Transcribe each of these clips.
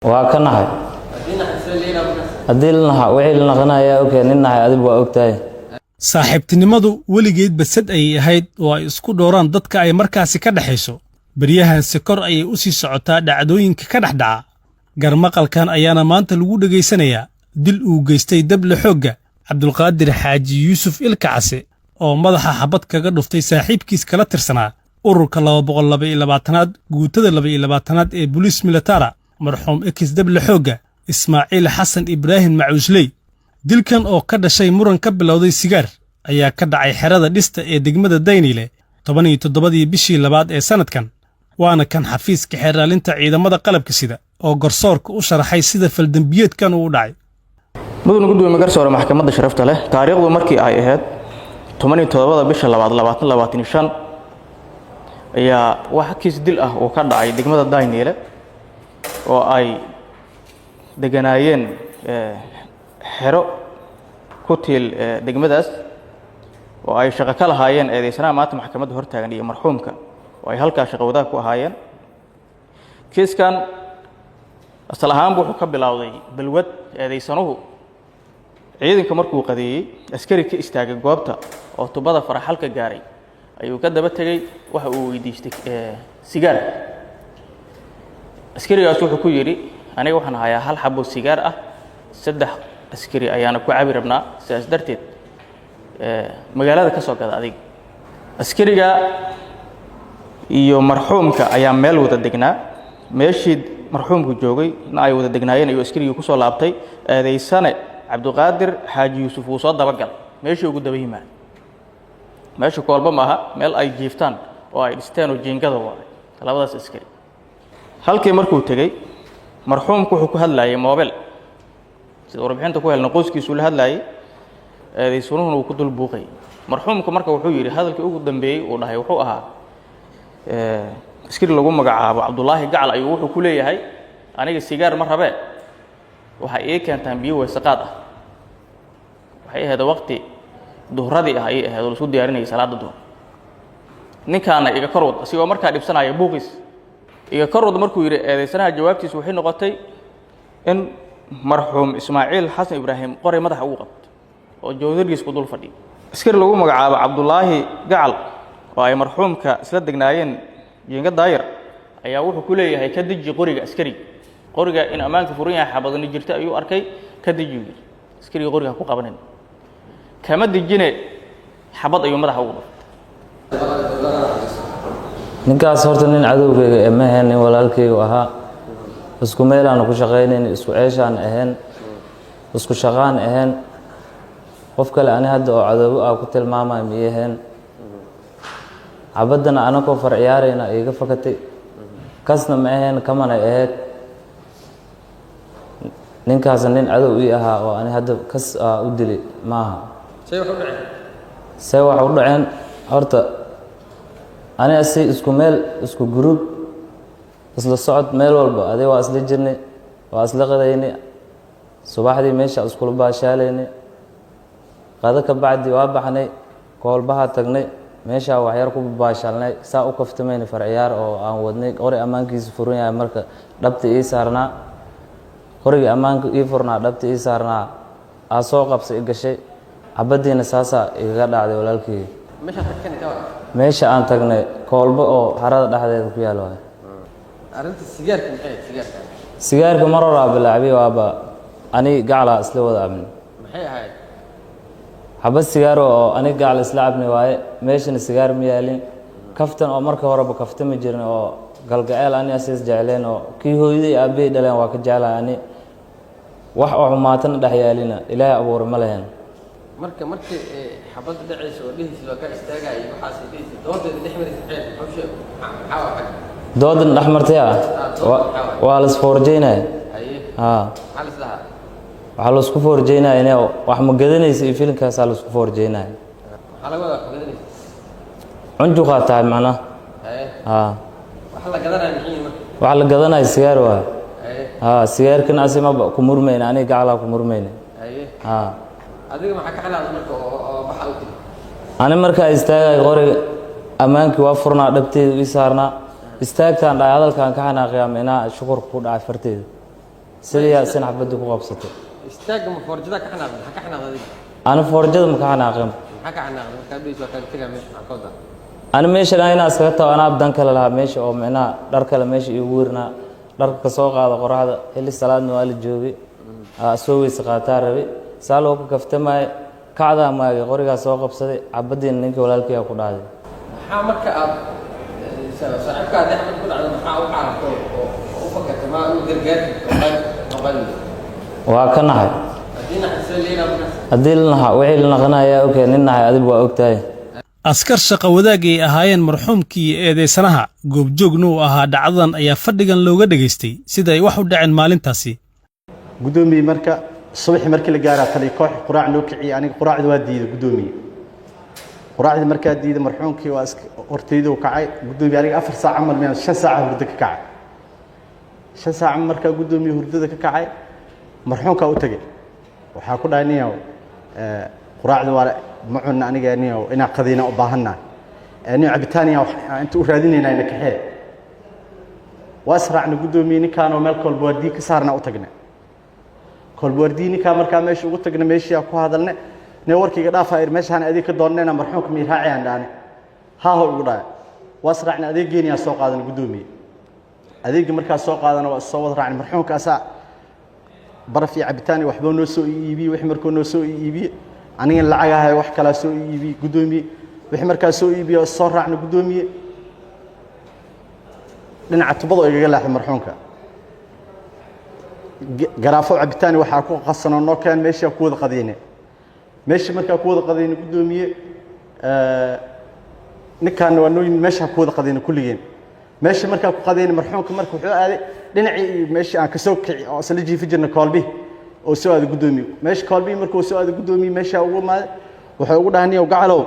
Waa ka naxay. Haddii la naxa, wixii la naqanayaa, okay, nin naxay adigu waa ogtahay. Saaxiibtinimadu weligeedba sad ayay ahayd oo ay isku dhowraan dadka ay markaasi ka dhexayso. Beryahanse kor ayay u sii socotaa dhacdooyinka ka dhex dhaca. Garmaqalkan ayaana maanta lagu dhegaysanayaa dil uu geystay dable xoogga Cabdulqaadir Xaaji Yuusuf Ilkacase oo madaxa xabad kaga dhuftay saaxiibkiis kala tirsanaa ururka 222aad, guutada 22aad ee Boliis Militara, marxuum ex dable xoogga Ismaaciil Xasan Ibraahim Macuusley. Dilkan oo ka dhashay muran ka bilowday sigaar ayaa ka dhacay xerada Dhista ee degmada Dayniile 17dii bishii labaad ee sannadkan. Waana kan xafiiska xeeraalinta ciidamada qalabka sida oo garsoorka u sharaxay sida faldembiyeedkan uu u dhacay. Mudane gudoomiye, garsoore maxkamadda sharafta leh, taariikhdu markii ay ahayd 17da bisha labaad 2025 ayaa wax kiis dil ah uu ka dhacay degmada Dayniile oo ay deganaayeen xero ku tiil degmadaas oo ay shaqo ka lahaayeen eedeysanaha maanta maxkamadda hortaagan iyo marxuumka oo ay halkaa shaqo wadaag ku ahaayeen. Kiiskan asal ahaanbu wuxuu ka bilowday balwad. Eedeysanuhu ciidanka markuu qadeeyey, askari ka istaagay goobta oo tubada faraxalka gaaray ayuu ka daba tegey. Waxa uu weydiistay sigaar. Askarigaas wuxuu ku yidhi: "Aniga waxaan hayaa hal xabo sigaar ah, saddex askari ayaana ku cabi rabnaa, sidaas darteed magaalada ka soo gada adiga." Askariga iyo marxuumka ayaa meel wada degnaa. Meeshii marxuumku joogay na ay wada degnaayeen ayuu askarigii ku soo laabtay. Eedaysane Cabdiqaadir Xaaji Yuusuf wuu soo dabagalay, meeshii ugu daba yimaada. Meesha koolba maaha, meel ay jiiftaan oo ay dhisteen oo jiingada waaay labadaas askari. Halkii markuu tegey, marxuumku wuxuu ku hadlaayay mobile, sida warbixinta ku helna qoyskiisuu la hadlaayay, eedaysanuhuna uu ku dul buuqayay. Marxuumku marka wuxuu yidhi, hadalkii ugu dambeeyey uu dhahay wuxuu ahaa, askari lagu magacaabo Cabdullaahi Gacal ayuu wuxuu ku leeyahay: "Aniga sigaar ma rabee, waxay ii keentaan biyo weysaqaad ah." Waxay ahayd waqti duhradii ah ayay ahayd oo laisku diyaarinayay salaadda duhur. "Ninkaana iga kor wad," asigoo markaa dhibsanaya buuqiis. "Iga kor wad," markuu yidhi, eedaysanaha jawaabtiisu waxay noqotay in marxuum Ismaaciil Xasan Ibraahim qoray madaxa ugu qabto oo joodarigiis ku dul fadhiyo. Askari lagu magacaabo Cabdullaahi Gacal oo ay marxuumka isla degnaayeen jiinga daayar ayaa wuxuu ku leeyahay: "Ka deji qoriga." Askariga qoriga in ammaanka furan yahay, xabadani jirta ayuu arkay. "Ka deji," yidhi askariga, "qoriga ha ku qabanin." Kama dejine, xabad ayuu madaxa ugu dhuftay. Ninkaas horta nin cadowgayga ee ma ahayn, nin walaalkaygu ahaa. Isku meelaanu ku shaqaynayn, isku ceeshaan ahayn, isku shaqaan ahayn. Qof kale ani hadda oo cadoobo ah ku tilmaamaya miyay ahayn. Xabaddana anakoo far ciyaarayna iiga fakatay, kasna ma ahayn, kamana ahayd. Ninkaasna nin cadow ii ahaa oo ani hadda kas u dili maaha. See wax u dhaceen? Horta ani asi isku meel, isku group, isla socod, meel walba adi waa isla jirnay, waa isla qadaynay subaxdii, meesha iskula baashaalaynay. Qado ka bacdi waa baxnay, koolbaha tagnay, meeshaa waxyar ku baashaalnay, saa u kaftamayna, farciyaar oo aan wadnay, qori ammaankiisa furan yahay. Marka dhabta ii saarnaa, qorigii ammaanka ii furnaa, dhabta ii saarnaa aa soo qabsay, i gashay xabaddiina, saasaa igaga dhacday walaalkeyga. Meesha aan tagnay koolbo oo harada dhexdeeda ku yaal waay. Arrinta sigaarka maxay ahayd, sigaarka? Sigaarka mar horaa bilaacbay, waaba ani gaclaa isla wada cabnay. Maxay ahayd? Xabad sigaar oo ani gacal isla cabnay waaye. Meeshana sigaar ma yaalin. Kaftan oo marka horeba kaftami jirin oo galgaceel ani asiis jecleen oo kii hooyaday aabbahay dhaleen waa ka jeclahay ani. Wax oo xumaatana dhex yaalina, Ilaahay abuuray, ma lahayn. Marka markii xabadda dhacaysa oo dhehaysa waa ka istaagaya, waxaas dhehaysa, doodeeda dhex maraysa maxay ahayd? Muxuu sheeg, maxaa waa xag? Doodan dhex martay ah, waa la isfoorjeynaya. Haye. Haa. Maxaa la isdhahaa? Waxaa laisku foorjeynaya ine wax ma gadanaysa iyo filimkaasaa laisku foorjeynaya. Maxaa laga wadaa wax gadanaysa? Cunjuqaa tahay macnaha. Haye. Haa. Waxa la gadanaya maxay yihiin marka? Waxa la gadanaya sigaar waay. Haye. Haa, sigaarkan asi maba ku murmayna, aniga gacalaa ku murmayna. Haye. Haa. Adiga maxaa ka xanaaqday marka oo baxa u tiri? Ani markaa istaagay, qoriga ammaankii waa furnaa, dhabteeda ii saarnaa. Istaagtaan dhahay, hadalkaan ka xanaaqiyaa, micnaha shukurka ku dhacay farteeda. Sidii asina xabadda ku qabsatay. Istaagga ma foorjada ka xanaaqday? Maxaa ka xanaaqday adiga? Ani foorjada ma ka xanaaqin. Maxaa ka xanaaqday markaa dhehaysa waa kaaga tegaa meesha? Maxaa ka wadaa? Ani meesha dhan inaa iskaga tago, anaa dan kale lahaa meesha oo micnaha dhar kale meesha iigu wirnaa, dharka ka soo qaado qoraxda, xilli salaadna waa la joogay, soo weyse qaataa rabay, saa loo ka kaftamaayo, kacdaa maagay, qorigaa soo qabsaday, xabaddiina ninkii walaalkii ku dhacday. Maxaa marka aad saaxiibka haddii xabad ku dhacdo, maxaa u carartay oo u fakatay? Maa u gargaartid oo qaadi oo qaadi? Waa ka naxay. Haddii naxdisay leynaa markaas? Haddii la naxa, wixii la naqanayaa okay, nin naxay adigu waa ogtahay. Askar shaqa wadaag ay ahaayeen marxuumkii iyo eedaysanaha, goobjoogna uu ahaa dhacdadan, ayaa fadhigan looga dhegaystay sida ay wax u dhaceen maalintaasi. Guddoomiye, marka subaxii markii la gaaraa, tali koox quraac noo kiciyay. Aniga quraacda waa diiday, guddoomiye. Quraacdii markaa diiday, marxuumkii waa iska hortayda u kacay. Guddoomiye, aniga 4 saac camal miyaan 5 saaca hurdo ka kacay. 5 saac markaa, guddoomiye, hurdada ka kacay, marxuumkaa u tegey. Waxaa ku dhahay, "Niyow, quraacda waa ma cunna aniga, niyow, inaan qadayna u baahannahay. Niyow, cabitaan inta u raadinaynaa, ina kaxee." Waa israacna, guddoomiye. Ninkaanoo meel koolbawaardii ka saarnaa u tagnay. Koolbawaardii ninkaa markaa meesha ugu tagna, meeshii ku hadalne. Ne warkayga dhaafaa ir, meeshaan adeeg ka doonnayna, marxuumka mii raacayaan dhaane. Haaho, igu dhahay. Waa israacna, adeeggeeniyaa soo qaadana, guddoomiye. Adeegga markaa soo qaadana, waa soo wada raacnay. Marxuumka asaa baraf iyo cabitaan iyo waxbuu noo soo iibiyey. Wixii markuu noo soo iibiyey, anigana lacagahay wax kalaa soo iibiyey, guddoomiye. Wixii markaa soo iibiye, waa soo raacna, guddoomiye. Dhinaca tubada igaga leexday marxuumka. Garaafo cabitaan waxaa ku qasanoo noo keen. Meeshii ku wada qadiyne. Meeshii markaa ku wada qadiyne, guddoomiye, ninkaana waa noo yimid. Meeshaa ku wada qadiyne kulligeen. Meeshii markaa ku qadiyne, marxuumka marka wuxuu aaday dhinacii meeshii aan kasoo kici oo isla jiifi jirna, koolbihi oo soo aaday, guddoomiye. Meesha koolbihi markuu soo aaday, guddoomiye, meeshaa ugu imaaday. Wuxuu ugu dhahay, "Niyow gacalow."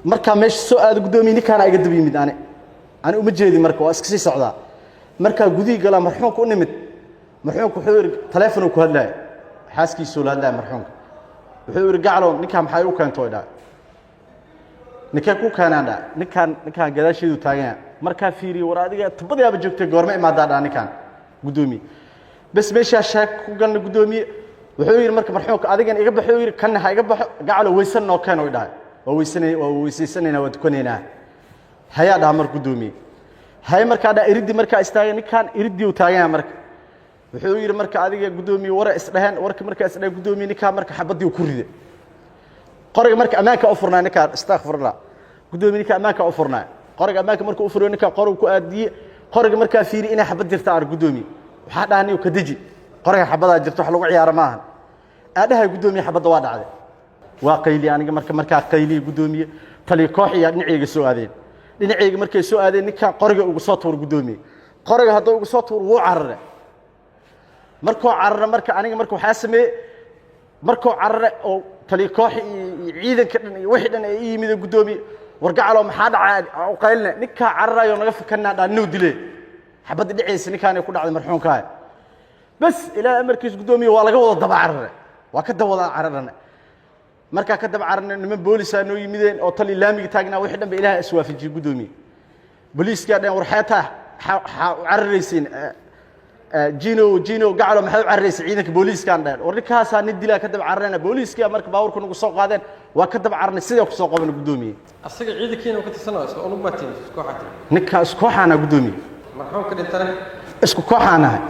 Markaa meesha soo aaday, guddoomiye, ninkaana iga daba yimid. Ani uma jeedi marka, waa iska sii socdaa. Markaa gudihii galaa, marxuumka u nimid. Marxuumka wuxuu yidhi, taleefonuu ku hadlaaya, xaaskiisuu la hadlaya marxuumka. Wuxuu yidhi, "Gacalow, ninkaan maxay u keento?" Dhaha, "Ninkee ku keenaan?" Dhaa, "Ninkaan gadaasheedu taagan yahay." Markaa fiiriye, "War adiga tubadayaaba joogtay, goorma imaadaa?" Dhaa ninkaan, guddoomiye. Bes, meeshaa sheeg ku galna, guddoomiye. Wuxuu yidhi marka marxuumka, "Adigan iga baxo." Yidhi, "Kanna ha iga baxo. Gacalo, weysan noo keen." Oy dhahay, "Waa weysanay, waa weysaysanaynaa, waa tukanaynaa." "Hayaa," dhaha mar guddoomiye. "Haye." Markaa dhaa, iriddi markaa istaagay, ninkaan iriddii uu taagan yahay. Marka wuxuu yidhi marka, "Adiga guddoomiye," wara isdheheen. Warka markaa isdheheen, guddoomiye, ninkaa marka xabaddii ku riday qoriga. Marka ammaanka u furnaa ninkaan, istakfirullah, guddoomiye, ninka ammaanka u furnaa qoriga. Ammaanka markuu u furiyo, ninkaa qoriga ku aadiye. Qoriga markaa fiiri inay xabad jirta ar, guddoomiye. Waxaa dhaha, "Niyo, ka deji qoriga, xabadaa jirta, wax lagu ciyaaro maahan." Aadhahay, guddoomiye, xabadda waa dhacday. Waa qayli aniga marka. Markaa qayliye, guddoomiye, taliya koox iyaa dhinacayga soo aadeen. Dhinacayga markay soo aadeen, ninkaa qoriga ugu soo tuur, guddoomiye. Qoriga hadduu ugu soo tuur, wuu carare. Markuu carare marka, aniga marka waxaa sameeyey, markuu carare oo taliya koox iyo ciidanka dhan iyo wixii dhan ay ii yimid, guddoomiye, "Wargacalo, maxaa dhacaa?" U qayline. "Ninkaa cararayo naga fakanaa," dhaa, "ninuu dile, xabadda dhacaysa ninkaanay ku dhacday marxuumkaa." Bas, ilaahay amarkiis, guddoomiye, waa laga wada daba carare. Waa ka daba wada cararane. Markaa ka daba cararne, niman boolisaa noo yimideen oo tali laamiga taagnaa. Wixii dhan ba ilaahay iswaafajiyey, guddoomiye. Booliiskaa dheen, "War xeetaa xaa u cararaysiin? Jino, jino, gacalo, maxay u cararaysay?" Ciidanka booliiskaan dheen, "War ninkaasaa nin dilaa ka daba cararayna." Booliiskaa marka baabuurka nagu soo qaadeen, waa ka daba cararnay, sidaa ku soo qabana, guddoomiye. Asaga ciidankiina ka tirsanoo isla unug baa tihin, isku kooxaa tihin? Ninkaa isku kooxaana, guddoomiye. Marxuumka dhintana? Isku kooxaanahay.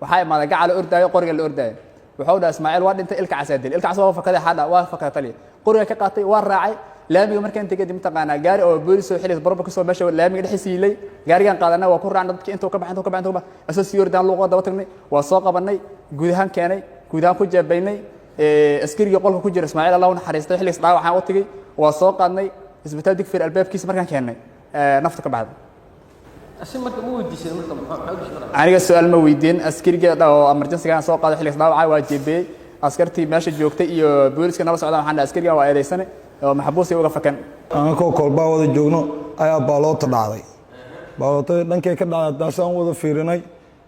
Waxaa imaaday gacala ordaayo, qoriga la ordaayo. Wuxuu dhahay, "Ismaaciil waa dhintay, ilka casaa dilay." Ilka cas waa fakaday, xadha waa fakaday. Taliya qoriga ka qaatay, waa raacay. Laamiga markaan tegay, mataqaanaa, gaari oo boolis oo xillis barba kasoo meesha laamiga dhexdiisa yiilay. Gaarigaan qaadanay, waa ku raacnay. Dadkii intuu ka baxay, intuu ka baxay, intuu ka baxay, asoo sii ordaan luuqa daba tagnay, waa soo qabanay, guud ahaan keenay, guud ahaan ku jeebaynay. Askarigii qolka ku jira, Ismaaciil Allah u naxariistay, xilligaas dhaawacaan u tegey, waa soo qaadnay. Isbitaal Digfir albaabkiisa markaan keennay, nafta ka baxday. Asi marka ma weydiisan marka maxaa u dishay marka? Aniga su-aal ma weydiin. Askariga oo emergency-gaan soo qaaday xilligaas dhaawaca, waa jeebeeyey. Askartii meesha joogtay iyo booliska nala socdaan waxaan dhahay, "Askarigan waa eedaysane oo maxbuusay uga fakan." Anakoo kolbaa wada joogno ayaa baaloota dhacday. Baalootadii dhankay ka dhacday, taasaan wada fiirinay.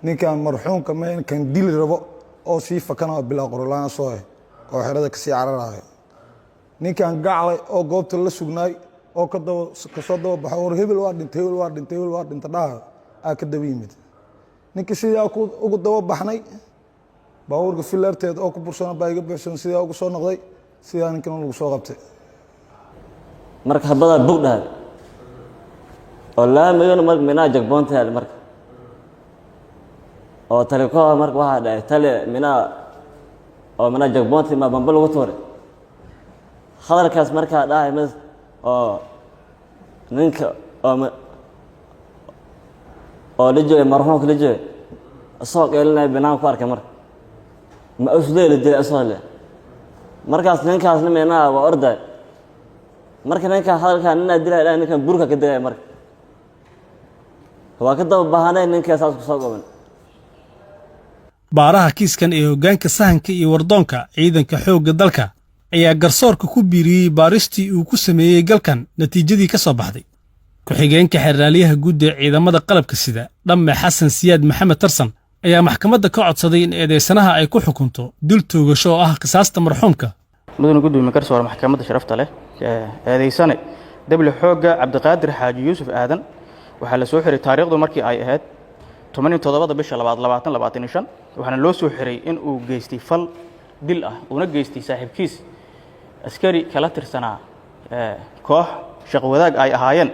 Ninkan marxuumka kan dili rabo oo sii fakana bilaa qorolaan soo eh oo xerada kasii cararayo, ninkan gaclay oo goobta la sugnaay oo kadaba kasoo daba baxo, "War hebel waa dhintay, hebel waa dhintay, hebel waa dhintay," dhahayo, aa ka daba yimid. Ninka sidaa ugu daba baxnay. Baabuurka filarteed oo ku bursana baa iga buuxsan, sidaa ugu soo noqday, sidaa ninkan lagu soo qabtay. Marka habadaa bug dhahay oo laamigana marka minaa jagboonta yaal, marka oo talikoha, marka waxaa dhahay tali minaa oo minaa jagboonta ma bambo lagu tuuray. Hadalkaas markaa dhahay mas oo ninka oo la joogay, marxuumka la joogay, isagoo qeylinaya binaan ku arkay. Marka ma uslee la dilay isagoo le. Markaas ninkaasna minaa waa orday. Marka ninkaan hadalkaa ninaa dilaya dhahay, ninkan burka ka dilaya. Marka waa ka daba bahanay ninkaa saas ku soo goban. Baaraha kiiskan ee hoggaanka sahanka iyo wardoonka ciidanka xoogga dalka ayaa garsoorka ku biiriyey baaristii uu ku sameeyey galkan natiijadii ka soo baxday. Ku-xigeenka xeraalyaha guud ee ciidamada qalabka sida, Dhamme Xasan Siyaad Maxamed Tarsan, ayaa maxkamadda ka codsaday in eedaysanaha ay ku xukunto dil toogasho oo ah qisaasta marxuumka. Mudane gudoomiye garsoore maxkamadda sharafta leh, eedaysane dable xoogga Cabdiqaadir Xaaji Yuusuf Aadan waxaa la soo xiray taariikhdu markii ay ahayd 17-da bisha labaad 2025, waxaana loo soo xiray in uu geystay fal dil ah, uuna geystay saaxiibkiis askari kala tirsanaa koox shaqo wadaag ay ahaayeen.